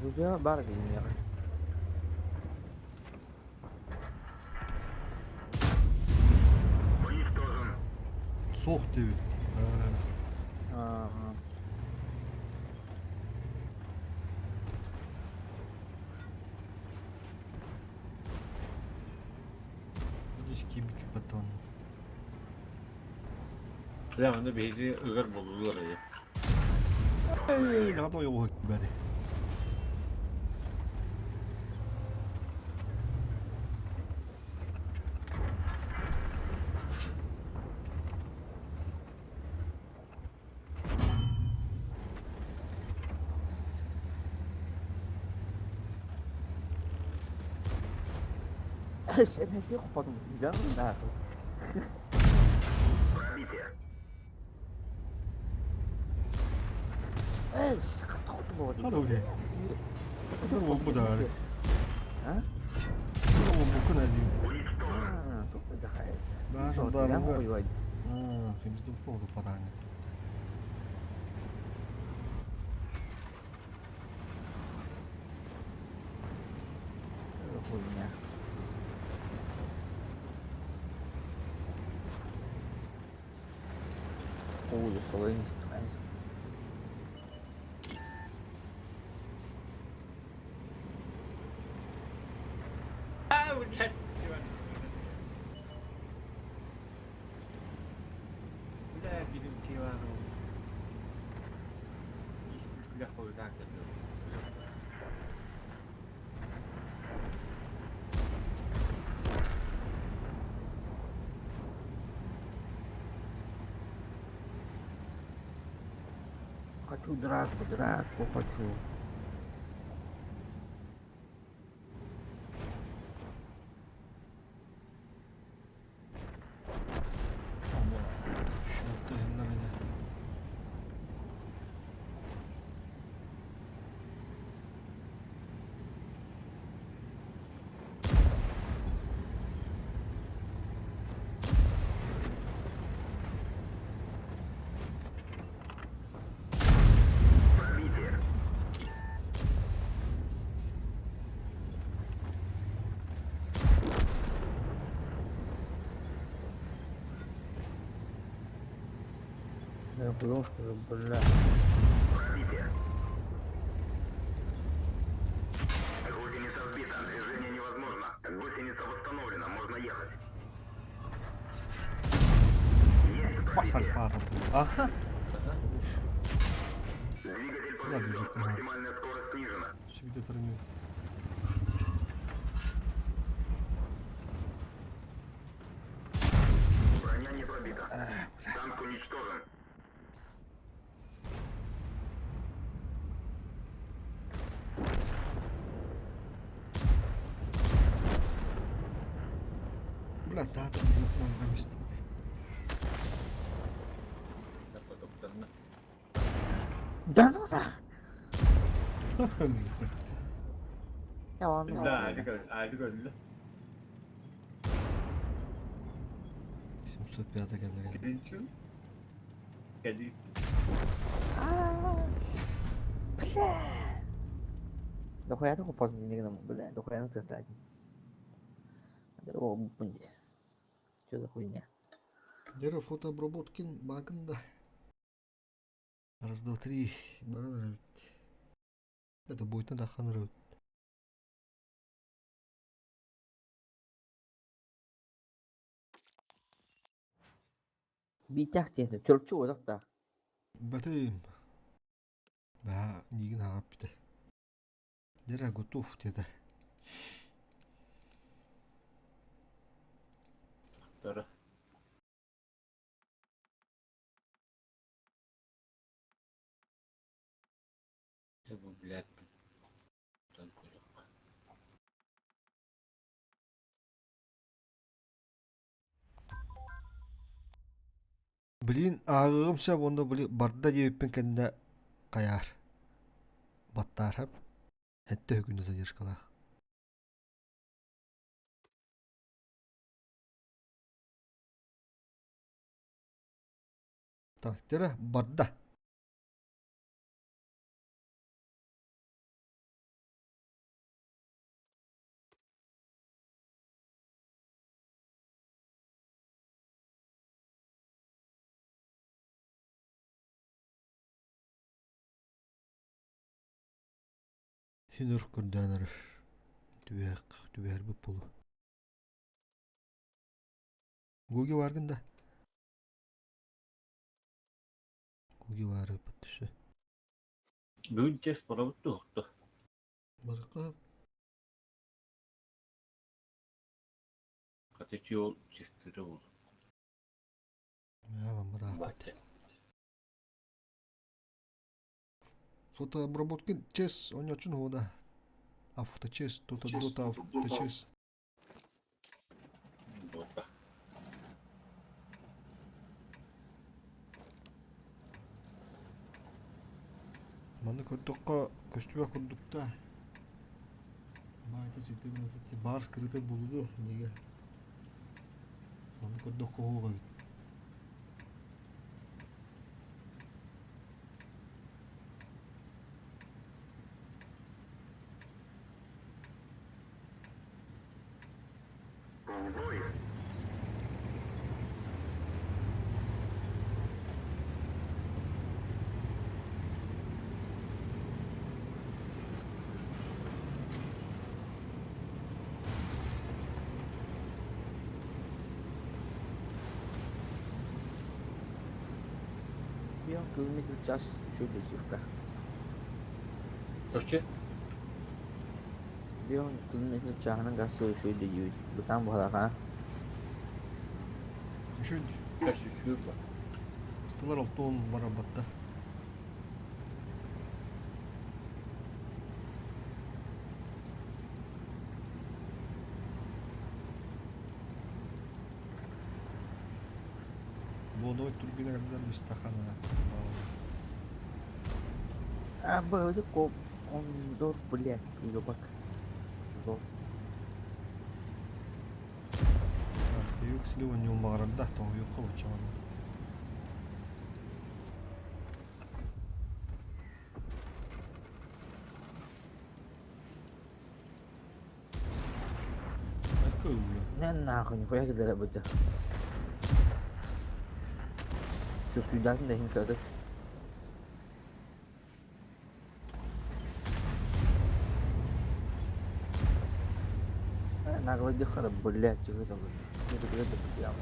Друзья, бар дии Суох диэбит. Аа. Здесь кибики потом. Бля, аны биһиги ыгар буоллулар эйэ. Эй, готовый его бэри. Эс, хоппотум. Да, Эс, Хало бля. Хало бу А? Хало бу кына дии. А, тут да. Да, да. А, химизду попадание. Буду соло. А, блядь, чувак. Бля, билим Кивану. Бля, хуй, так, Хочу драку, драку хочу. Счет на меня. Пробитие. Я потому что, бля. Пробитие. Гусеница сбита. Движение невозможно. Гусеница восстановлена. Можно ехать. Есть Бас пробитие. альфа там. Ага. Двигатель Ладно, поврежден. уже куда. Максимальная скорость снижена. Себе тормил. Броня не пробита. Танк уничтожен. Бля, да, там на месте. Да ну нах! Я вам Да, али öldü. 705 geldi. Birinci. Geldi. Бля! Дохуя ты поздно не гному, бля, дохуя на ты О, блядь. Что за хуйня? Лера фотообработки багында. Раз, два, три. Баран Это будет надо ханры. Битях диэн чөрчү уотахта. Батым. Ба, нигин хагап бите. Лера готов деді. Doğru. Bu блядь. Tank yok. Блин, ағығым сәп онда били барда дебеппен кәнді қаяр. Баттар хап. Хәтті хүнді задержкала. Так, тері барда. Хинер көрдәнер. Түбәк, түбәр бүп болу. Гуги варгында. Гуги вары түші. Бүгін test барабыт туохту. Барыққа Катычы ол чистiri бол. Мә, Фотообработки чес, он очень года. А фоточес, тут дота фоточес. Бота. Маны көрдөхкө көстүбө курдукта. Майта 14 бар скрыты булду неге. Маны көрдөхкө ого бит. В бой. Берем километр в час еще десятка. Короче, Берем километр в чаһынан газ еще дедибит. Бытаан буһалаха. Үшөй. сейчас еще бар. Стылар алтон барабатта. Боновой турбина когда мистахана. А, б, коп. Он дор, блядь, уебак. Зол. Юк слива не умарда, то юкка бачаман. Какой бля? Не нахуй, нихуя кидара быта. Чё, сюда не кадык? Наглый харап, блядь, чего это? Это прямо.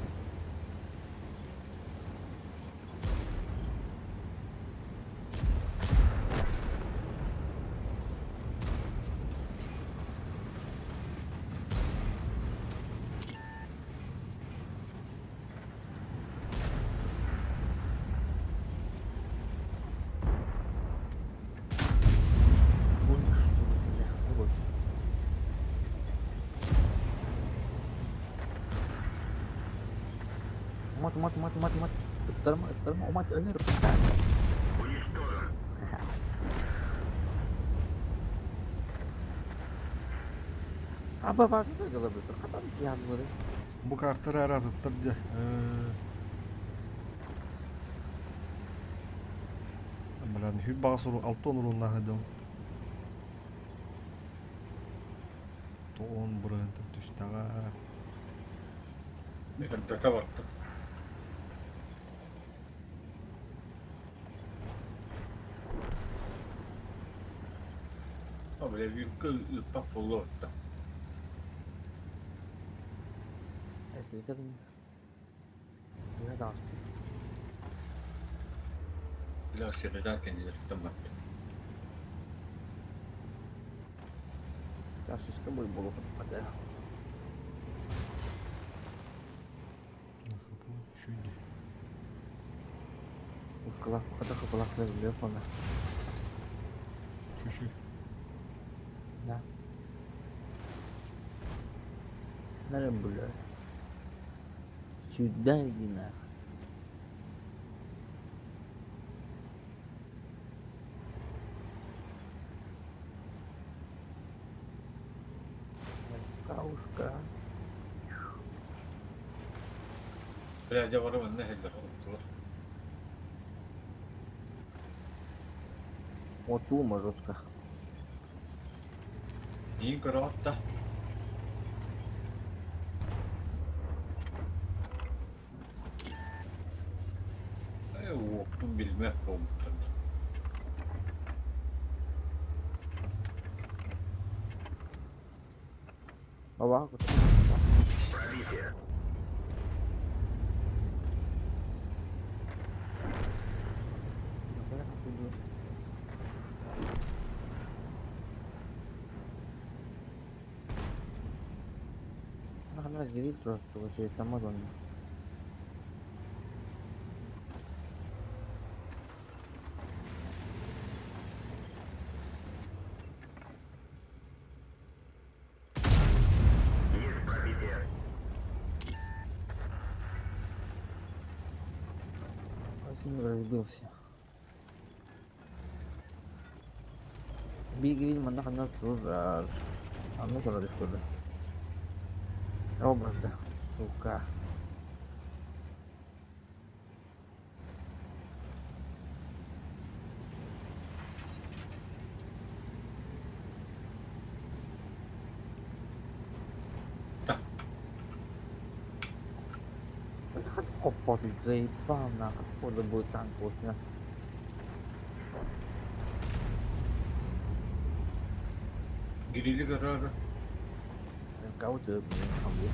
Что, бля, вот. Мат, мат, мат, мат, мат. Ыттарма, ыттарма, умат өлөр. Уничтожен. Аба базы да galabilir. Kadar cihazları. Бу картара аратыттар де. Блин, хүп бағасыру алтон урунна хыдым. Тоон бұрын түстаға. МТК барда. А, бля, юкка ыппак болу отта. Evet, Ya da Бля, середен кенделерден барда. Яшишка бой болу хатпады. Шүйді. Ушкалах када хапалах лезбе фона. Шүшү. Да. Нere бля? Сюда иди нахуй. Каушка. Бля, я барым, не хеллер оттулар. Вот ума жестко. Niin көрөтта. Э, уоптун билмек болуптун. Баба. Пробитие. Гирит просто вообще там он. Есть пробитие. Один разбился. Бигрин манна турар. Анна турар турар. Образда, сука. Да. Опа, ты заебал нахуй, походу будет танк вот на. Гирили көрөрө. Кого-то, блин, блин.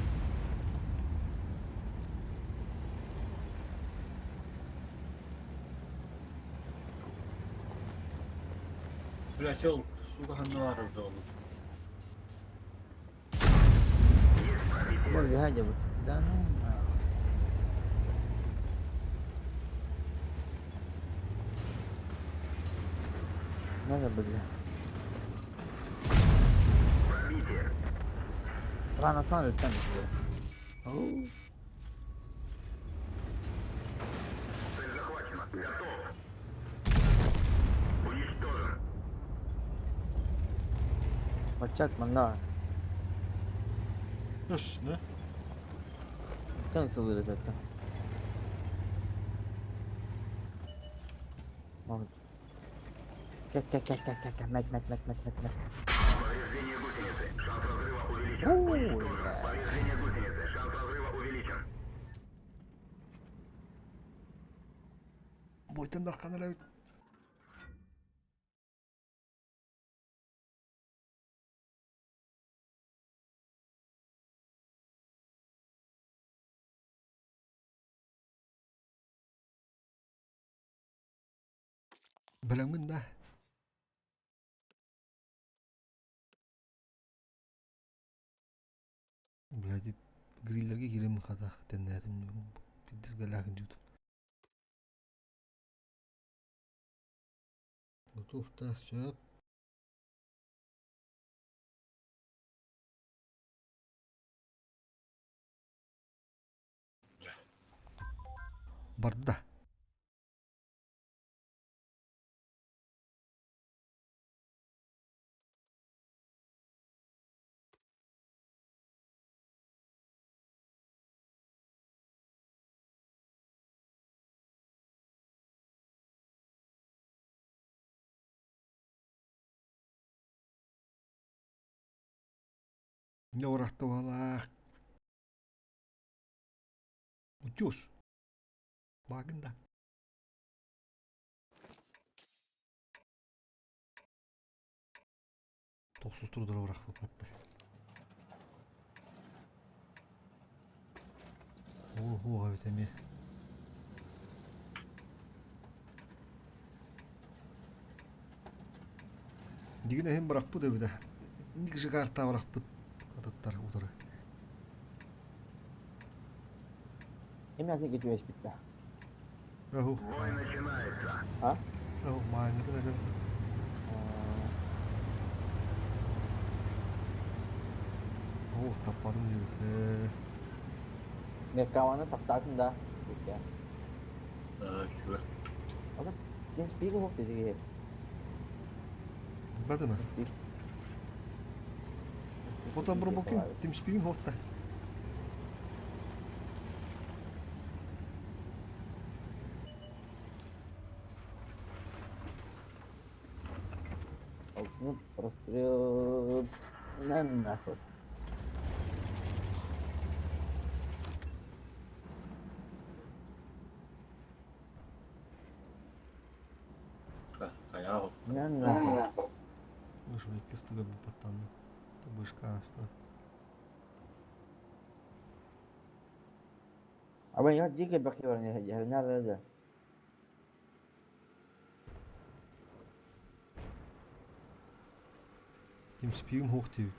Блять, ол сука ханна баар буолла. Бу үөһэ дьабыт. Да ну нахуй. Надо бля. Рано сан өттен Оу. Баччат манна Точно. Тэн сылыыр этэ. Мабуть. Кэ кэ кэ кэ кэ кэ мэт мэт мэт мэт мэт мэт. Ой, бля. Бойтан даххан эрэ Бэлэмҥин да? Блядь, гриллергэ киирэммин хата тэннээтим пиздец галаахын дьуутум. Готов-таах сөп. Барда. Дьэ урахтыбалаах. Утюс. Баагын да. Тохсус турдара бырахпыппаттар. Оо, эбит эмиэ. Дигин эһин бырахпыт эбитэ. Ник жыгаартаа бырахпыт атыттар утары. Эмээхсин китимэспиттэ. Оһу. А? Оһу, мааңҥытын этим. Оо, таппатым диэбит. Меркаваны таптаатын да. Үчүгэй. Дин спик оһох дедиги. Бадыма. Хотон бурбукин тимспигин хота. Ну, прострел. На нахуй. Хайа На нахуй. Уж икки стыга бупаттан. Табышка аста. Аба я дике бакы бар не ярнар да. Тимспигин хох тиби.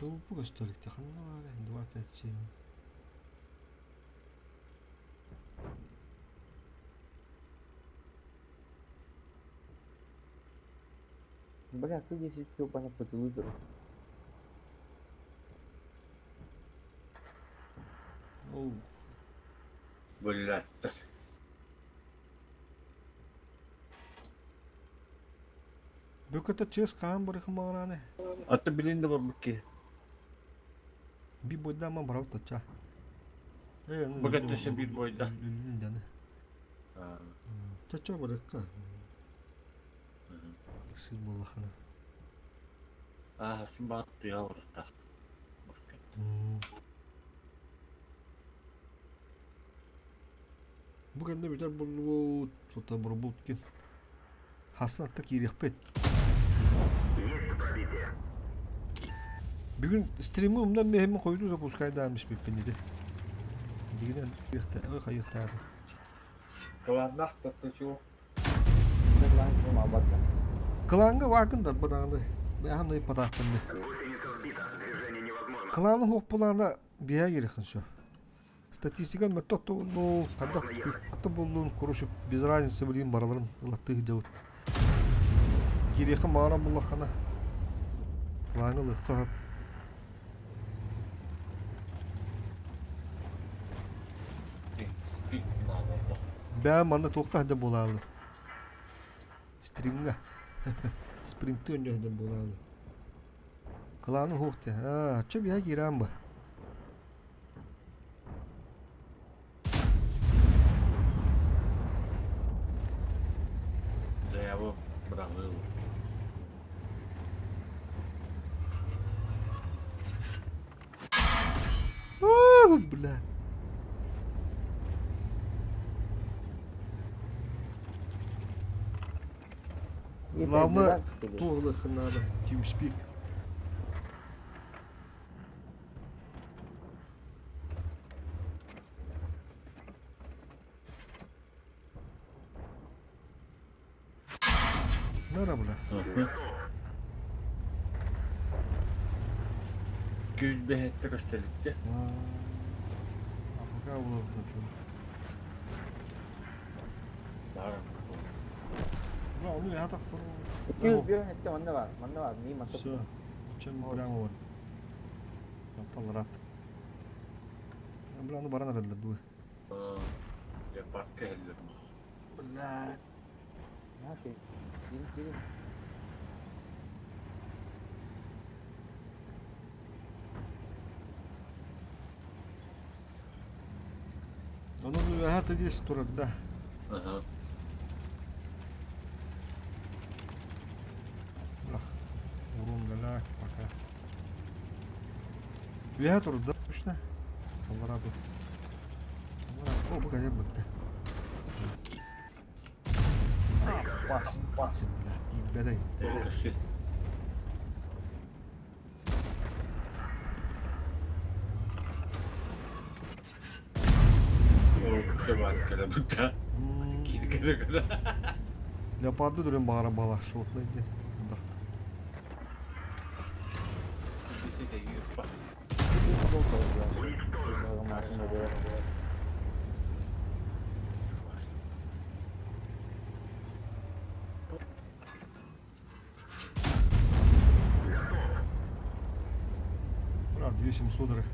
Толпу көстөлүктэ ханна баара 2 5 7. Бля, ты здесь все понятно поцелуй. Оу. Блядь. Бөкөтө чес хаан барыхын баҕарааны. Аты билин да барбыт ки. Би бойдаама барабыт тача. Бөкөтө се бир бойда. Үлүн даны. Чача барыкка. Иксир буоллахына. Аа, сын баат тыа барыттаах. Бу кэннэ бүтэр буоллубут, тута бурбут кин. Хасан атта киириэхпит. Бүгүн стримы умнан миһиммин хойутуу запускайдаан испиппин ити. Дигинэн хайыахтаатым. Кылааннаах таттачу. Кылааҥҥа вакын дарба даҕаны бэйэһэн ыйыппатаахпын дии. Кылааны суох булаана биһээ кириэххин сөп. Статистика мөттөх ну хайдах аты буллун короче без разницы билигин барыларын ылаттыы сылдьабыт. Кириэххэ маара буллаххына кылааҥҥа ылыахха сөп. Бээ манна туохха сылдьар буолаалы? Стримҥа. Спринты өнньө сылдьар буолаалы. Кылааны уһуох дии. Аа, чэ биһэ киирээн ба. Заяву быраҕыы. Бля. Главное, туох надо, TeamSpeak. Нара бля. Күүс бэһэттэ көстөлүктэ. Пока булабын. Бля, ону я тахсар. 201 эттэ манна бар, манна бар, мин манна. Все. Чем прямо вот. Анталарат. Бля, ну баран эрэллэр дуу. Леопард кэһэллэр. Бля. Нафиг. Кири кири. Ону үөһэ тидис турар да. Ага. Ах, урун далак пока. Үөһэ турар да точно. Аллара тут. О, бу кайа бытты. Бас, бас, блядь, иббэдэй. Леопарды дүрен бағара бала шотный де. Брат, 2700 эрэ.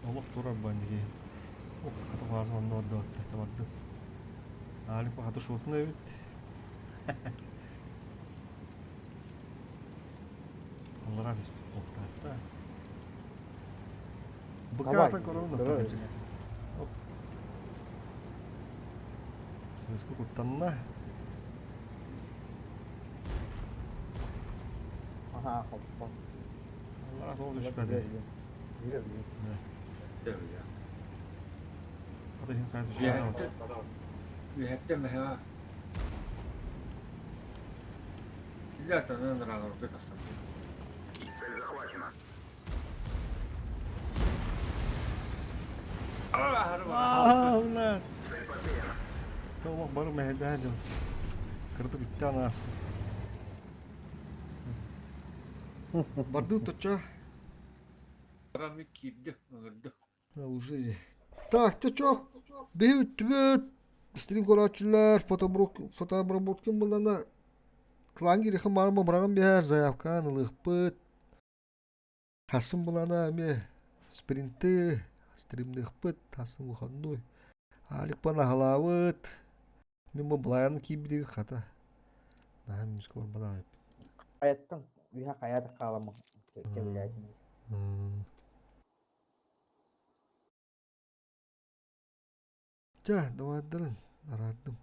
Олох турар бандиги. Хата фаза манна ордуатта табардым. Алик хата шотун эбит. Аллара түспүт буолтаатта. Быкаата корона Оп. Сыыска куттанна. Аха, хоппо. Аллара тоҕо түспэти. Хата иһин хайа түспэт. Үһэттэ мэһэ. Илля танан ыраҕырга тахсан. Аа, Толох бары мэһэйдэһэ дьон. Кырдык үттээн ааста. Бардыы точчо. Баран киирди, ыҥырды. Уже. Так, ты чё? Биһи үттүбүт. Стрим көрөөччүлэр, фотобработкин буллана клан кирихэн баарым быраҕан биһэр заявкаан ылыахпыт. Хасын булана эмиэ спринты стримныахпыт, хасын выходной. Аликпан аһалаабыт. Мин бу былайан киирбитибит хата. Наһаа миска барбатах эппит. Хайаттан үһэ хайа хааламмыт кэбилээтим. Чэ, давайдарын, араардым.